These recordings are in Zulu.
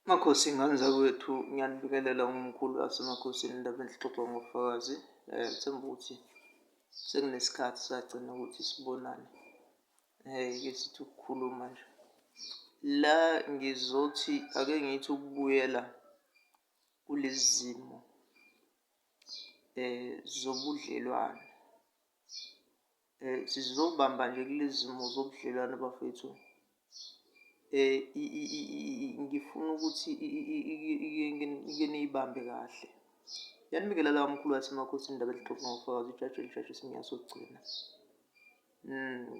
Makhosi, ngane zakwethu, ngiyanibingelela umkhulu waseMakhosini, indaba enhle ixoxwa ngofakazi. Ngithemba ukuthi sekunesikhathi sagcina ukuthi sibonane, ke sithi ukukhuluma nje. La ngizothi ake ngithi ukubuyela kulezi zimo zobudlelwane. Sizobamba nje kulezi zimo zobudlelwane, bafethu. Ngifuna ukuthi ike niyibambe kahle. Ngiyanibingelela, mkhulu waseMakhosini, indaba exoxa ngofakazi, ijaji elijaji isinyawo sokugcina.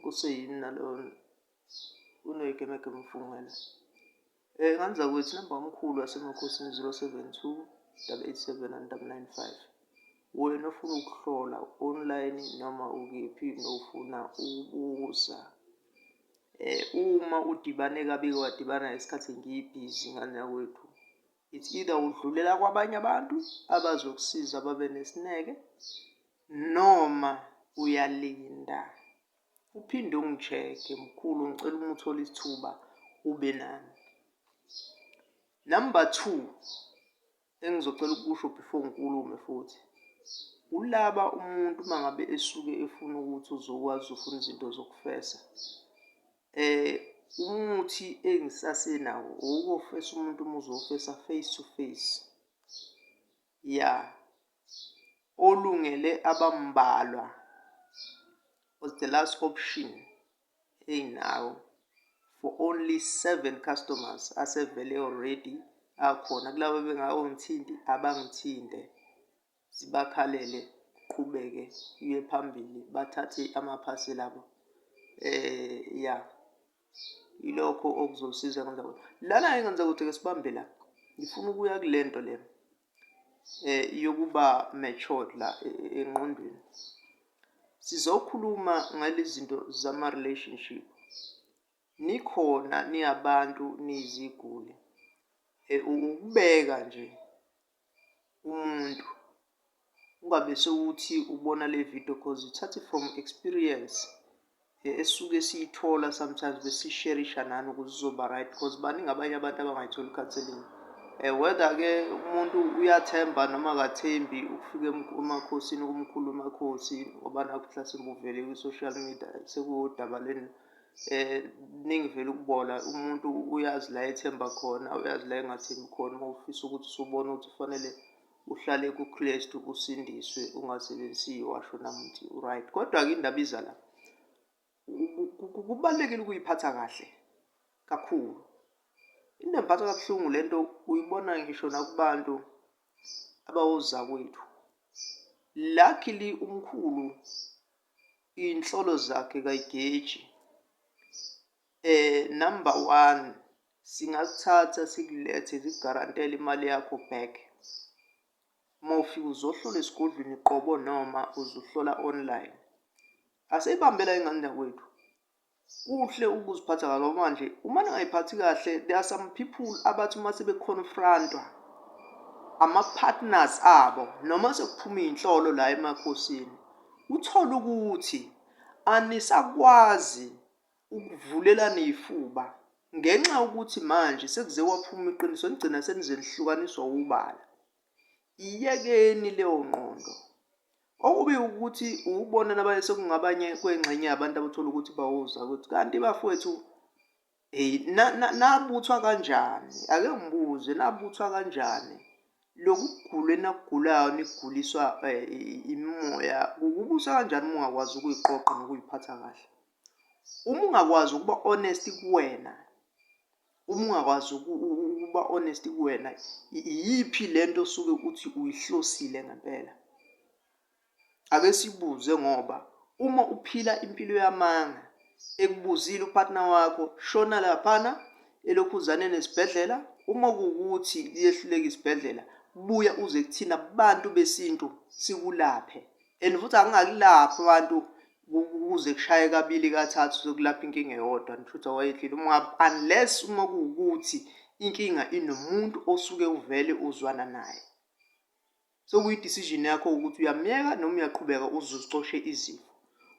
Kuseyimi nalo unoyigemegeme umfungela. Ngane zakwethu, inamba kamkhulu waseMakhosini 072 887 995. Wena ofuna ukuhlola online noma ukephi, nofuna ukubuza, uma udibane kabi, wadibana ngesikhathi ngibhizi, ngane yakwethu, it's either udlulela kwabanye abantu abazokusiza babe nesineke noma uyalinda uphinde ungi-check-e. Mkhulu, ngicela uma uthole isithuba ube nami. Number two engizocela ukusho before ngikhulume futhi, kulaba umuntu uma ngabe esuke efuna ukuthi uzokwazi ufuna izinto zokufesa, umuthi engisasenawo owokofesa umuntu uma uzofesa face to face, ya, olungele abambalwa, was the last option enginawo for only seven customers asevele already akhona. Kulabo bengakongithinti, abangithinte, sibakhalele, kuqhubeke kuye phambili, bathathe amaphasela abo. Ya, ilokho okuzosiza ngenza lana-ke. Ngenza ukuthi-ke sibambe la, ngifuna ukuya kule nto le yokuba matured la engqondweni. Sizokhuluma ngalezi zinto zama-relationship. Nikhona niyabantu, niyiziguli, ukubeka nje umuntu ungabe sewuthi ubona le video, 'cause ithathe from experience esuke siyithola sometimes, besisherisha nani ukuze uzoba right, because baningi abanye abantu abangayitholi i-counselling. Whether-ke umuntu uyathemba noma akathembi ukufika emakhosini, kumkhulu emakhosi, ngoba nakhu mhlasimbe uvele kwi-social media, sekuwudaba leni kuningi vele ukubola. Umuntu uyazi la ethemba khona, uyazi la engathembi khona. Uma ufisa ukuthi usubona ukuthi kufanele uhlale kuKristu usindiswe, ungasebenzisi iwasho nami u-right. Kodwa-ke indaba iza la, kubalulekile ukuyiphatha kahle kakhulu. Into engiphatha kabuhlungu lento uyibona ngisho nakubantu abawozakwethu. Luckily umkhulu iy'nhlolo zakhe kayigeji. Number one, singakuthatha sikulethe, sikugarantele imali yakho back. Uma ufika uzohlola esigodlweni qobo noma uzohlola online. Aseyibambe la, ingane yakwethu. Kuhle ukuziphatha kahle, ngoba manje uma ningayiphathi kahle, there are some people abathi uma sebe-confront-wa ama-partners abo noma sekuphuma iy'nhlolo la emakhosini, uthole ukuthi anisakwazi ukuvulelana iy'fuba ngenxa yokuthi manje sekuze kwaphuma iqiniso, nigcina senize nihlukaniswa ubala. Iyekeni leyo ngqondo. Okubi ukuthi ubona nabanye sekungabanye kwengxenye yabantu abathola ukuthi bawuza ukuthi kanti bafowethu, hey, nabuthwa kanjani? Ake ngibuze, nabuthwa kanjani? Lokhu kugula enakugulayo, nikuguliswa imimoya, kukubusa kanjani uma ungakwazi ukuyiqoqa nokuyiphatha kahle? Uma ungakwazi ukuba honest kuwena, uma ungakwazi ukuba honest kuwena, iyiphi lento osuke uthi uyihlosile ngempela? Ake sibuze, ngoba uma uphila impilo yamanga, ekubuzile u-partner wakho, shona laphana elokhuzaneni esibhedlela. Uma kuwukuthi liyehluleka isibhedlela, buya uze kuthina bantu besintu sikulaphe. And futhi angingakulaphi abantu kuze kushaye kabili kathathu sokulapha inkinga eyodwa, nisho awayehlile uma, unless uma kuwukuthi inkinga inomuntu osuke uvele uzwana naye. Sekuyi-decision yakho ukuthi uyamyeka noma uyaqhubeka uze uzicoshe izifo,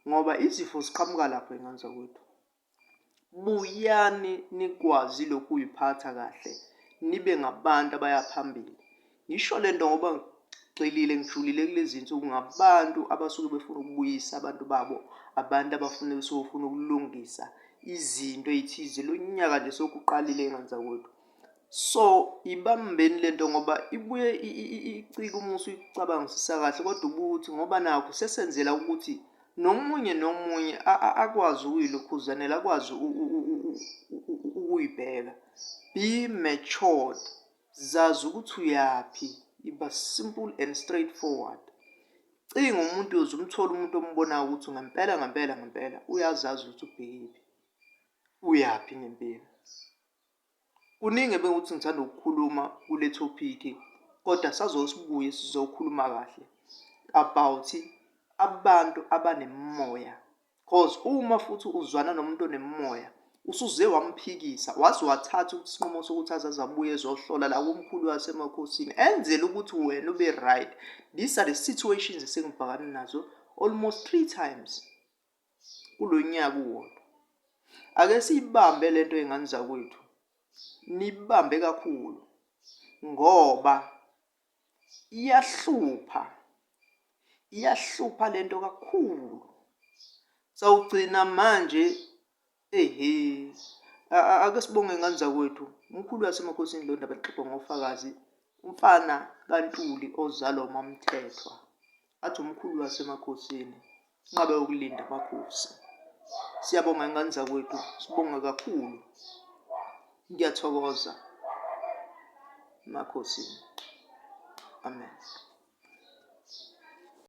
ngoba izifo ziqhamuka lapho, ingane zakwethu. Buyani nikwazi lokhu uyiphatha kahle. nibe ngabantu abaya phambili. Ngisho le nto ngoba ngigxilile ngijulile kulezi nsuku ngabantu abasuke befuna ukubuyisa abantu babo, abantu abafuna besofuna ukulungisa izinto ey'thize. Lo nyaka nje sokuqalile ey'ngane zakwethu. So ibambeni lento ngoba ibuye icike uma usuyicabangisisa kahle kodwa ubuthi ngoba nakho sesenzela ukuthi nomunye nomunye akwazi ukuyilokhuzanela akwazi ukuyibheka. Be matured, zazi ukuthi uyaphi, iba simple and straight forward. Cinga umuntu uyoze umthole umuntu ombonayo ukuthi ngempela ngempela ngempela uyazazi ukuthi ubhekephi, uyaphi ngempela. Kuningi ebengikuthi ngithanda ukukhuluma kule topic kodwa sazosibuye sizokhuluma kahle about abantu abanemimoya cause uma futhi uzwana nomuntu onemimoya usuze wamphikisa waze wathatha isinqumo sokuthi azaze abuye ezohlola la komkhulu wasemakhosini enzele ukuthi wena ube right. These are the situations esengibhakane nazo almost 3 times kulo nyaka uwodwa. Ake siyibambe lento ey'ngane zakwethu, niyibambe kakhulu ngoba iyahlupha, iyahlupha lento kakhulu. Sawugcina manje ehe ake sibonge ngane zakwethu, umkhulu wasemakhosini lo ndaba exoxwa ngofakazi, umfana kaNtuli ozalwa uMaMthethwa. Athi umkhulu wasemakhosini, inqaba yokulinda amakhosi. Siyabonga ngane zakwethu, sibonga kakhulu. Ngiyathokoza emakhosini. Amen.